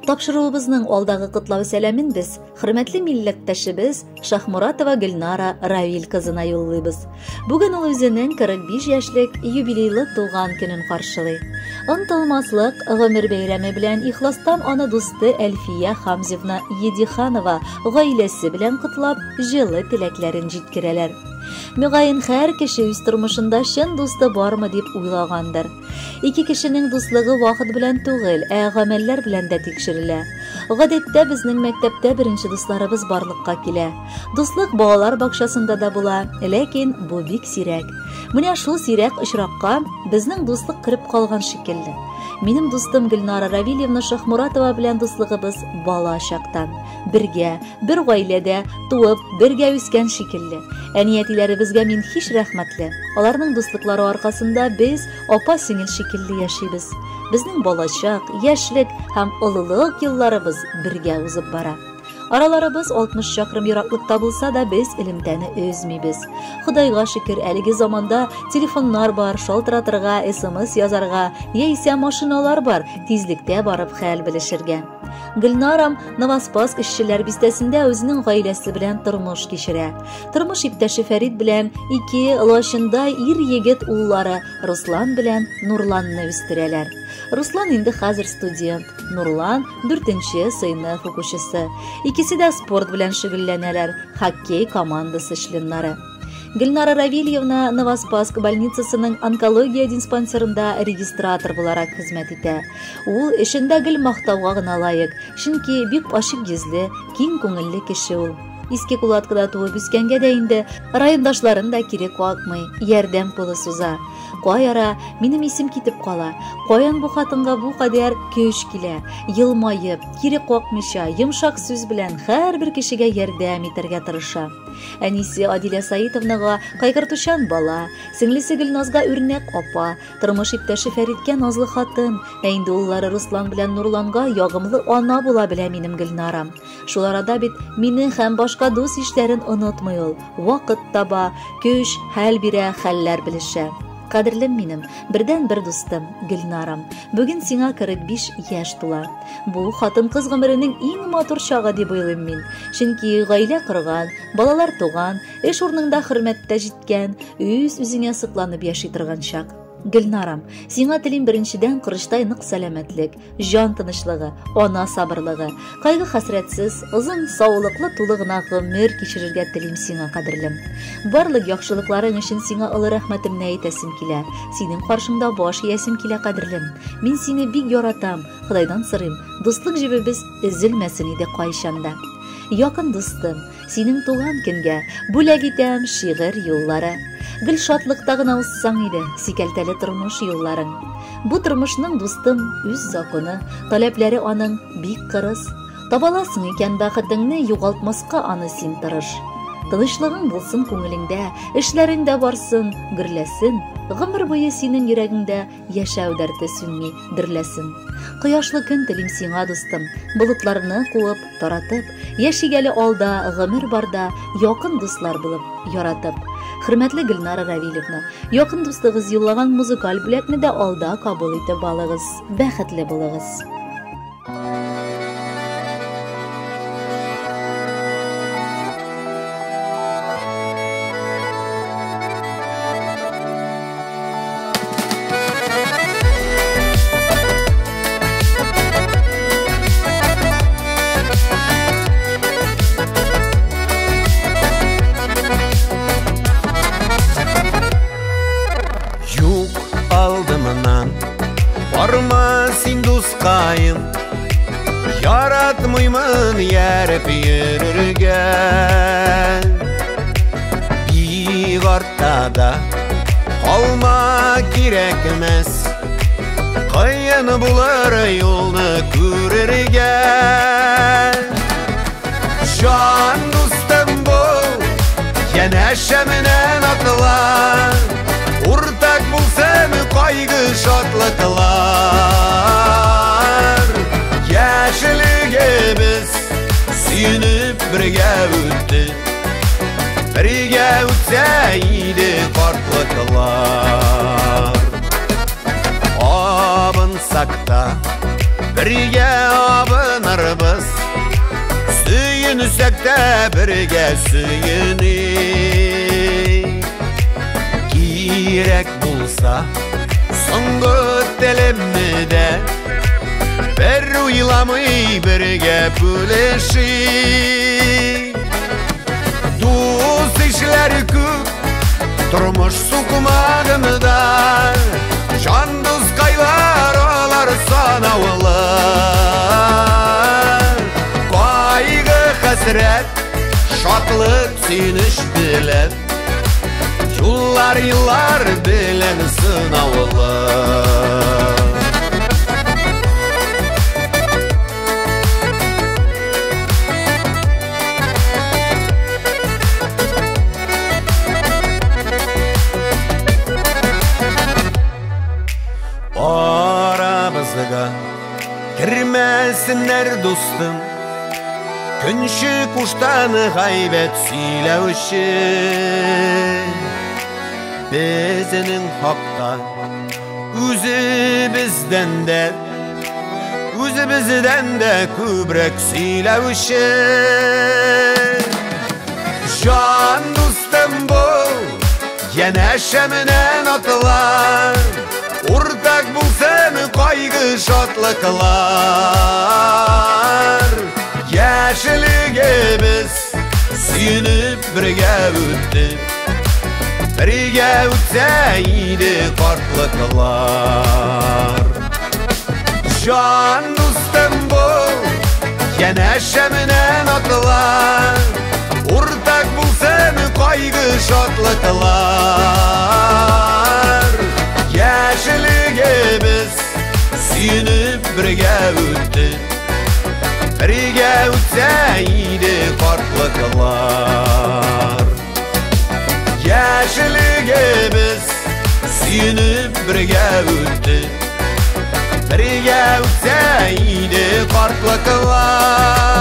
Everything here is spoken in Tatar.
Тапшыруыбызның алдагы котлау сәламен без хөрмәтле милләттәшебез Шахмуратова Гөлнара Равил кызына юллыйбыз. Бүген ул үзенең 45 яшьлек юбилейлы туган көнен каршылый. Онытылмаслык гомер бәйрәме белән ихластан аны дусты Әлфия Хамзевна Едиханова гаиләсе белән котлап, җылы теләкләрен җиткерәләр. Мөгаен, һәр кеше үз тормышында чын дусты бармы дип уйлагандыр. Ике кешенең дуслыгы вакыт белән түгел, ә гамәлләр белән дә тикшерелә. Гадәттә безнең мәктәптә беренче дусларыбыз барлыкка килә. Дуслык балалар бакчасында да була, ләкин бу бик сирәк. Менә шул сирәк очракка безнең дуслык кереп калган шикелле. Минем дустым Гөлнара Равильевна Шахмуратова белән дуслыгыбыз бала чактан. Бергә, бер гаиләдә туып, бергә үскән шикелле. Әни-әтиләребезгә мин һич рәхмәтле. Аларның дуслыклары аркасында без апа-сеңел шикелле яшибез. Безнең балачак, яшьлек һәм олылык елларыбыз бергә узып бара. Араларыбыз 60 чакрым ераклыкта булса да, без элемтәне өзмибез. Ходайга шөкер, әлеге заманда телефоннар бар, шалтыратырга, СМС язарга, яисә машиналар бар, тизлектә барып хәл белешергә. Гөлнарам Новоспасск эшчеләр бистәсендә үзенең гаиләсе белән тормыш кичерә. Тормыш иптәше Фәрит белән ике лачында ир-егет уллары Руслан белән Нурланны үстерәләр. Руслан инде хәзер студент, Нурлан дүртенче сыйныф укучысы. Икесе дә спорт белән шөгыльләнәләр, хоккей командасы членнары. Гөлнара Равильевна Новоспасск больницасының онкология диспансерында регистратор буларак хезмәт итә. Ул эшендә гел мактауга гына лаек, чөнки бик ачык йөзле, киң күңелле кеше ул. Иске Кулаткыда туып үскәнгә дә инде райондашларын да кире какмый, ярдәм кулы суза. Кай ара минем исем китеп кала, каян бу хатынга бу кадәр көч килә, елмаеп, кире какмыйча, йомшак сүз белән һәрбер кешегә ярдәм итәргә тырыша. Әнисе Адилә Саитовнага кайгыртучан бала, сеңлесе Гөлназга үрнәк апа, тормыш иптәше Фәриткә назлы хатын, ә инде уллары Руслан белән Нурланга ягымлы ана була белә минем Гөлнарам. Шул арада бит мине һәм башка дус ишләрен онытмый ул, вакыт таба, көч, хәл бирә, хәлләр белешә. Кадерлем минем, бердән-бер дустым, Гөлнарам. Бүген сиңа 45 яшь тула. Бу хатын-кыз гомеренең иң матур чагы дип уйлыйм мин. Чөнки гаилә корган, балалар туган, эш урыныңда хөрмәттә җиткән, үз-үзеңә сокланып яши торган чак. Гөлнарам, сиңа телим беренчедән корычтай нык сәламәтлек, җан тынычлыгы, ана сабырлыгы, кайгы-хәсрәтсез, озын, саулыклы тулы гына гомер кичерергә телим сиңа, кадерлем. Барлык яхшылыкларың өчен сиңа олы рәхмәтемне әйтәсем килә. Синең каршыңда баш иясем килә, кадерлем. Мин сине бик яратам, Ходайдан сорыйм, дуслык җебебез өзелмәсен иде кайчан да. Якын дустым, синең туган көнгә бүләк итәм шигырь юллары. Гел шатлыкта гына узсаң иде, сикәлтәле тормыш юлларың. Бу тормышның, дустым, үз законы, таләпләре аның бик кырыс. Табаласың икән бәхетеңне, югалтмаска аны син тырыш. Тынычлыгың булсын күңелеңдә, эшләрең дә барсын, гөрләсен. Гомер буе синең йөрәгеңдә яшәү дәрте сүнми, дөрләсен. Кояшлы көн телим сиңа, дустым, болытларны куып, таратып, яшик әле алда, гомер барда, якын дуслар булып, яратып. Хөрмәтле Гөлнара Равилевна, якын дустыгыз юллаган музыкаль бүләкне дә алда кабул итеп алыгыз. Бәхетле булыгыз. Юк алдымнан барма син дускаем, яратмыймын ярып йөрергә. Бик артта да калма кирәкмәс, кыен булыр юлны күрергә. Җан дустым бул, янәшәмнән атла, уртак булсын кайгы шатлыклар. Яшьлегебез сөенеп бергә үтте, бергә үтсә иде картлыклар. Абынсак та бергә абын шатланырбыз, сөенсәк тә бергә сөеник. Кирәк булса, соңгы телемне дә бер уйламый бергә бүлешик. Дус ишләр күп, тормыш сукмагында, җан дускайлар алар санаулы. Кайгы хәсрәт, шатлык сөенеч белән, юллар еллар белән сынаулы. Арабызга кермәсеннәр дустым, көнче куштан гайбәт сөйләүче. Безнең хакта үзебездән дә күбрәк сөйләүче. Җан дустым бул, янәшәмнән атла, уртак булсын кайгы шатлыклар. Яшьлегебез сөенеп бергә үтте, бергә үтсә иде картлыклар. Җан дустым бул, янәшәмнән атла, уртак булсын кайгы шатлыклар. Яшьлегебез сөенеп бергә үтте, бергә үтсә иде картлыклар. Яшьлегебез сөенеп бергә үтте, бергә үтсә иде картлыклар.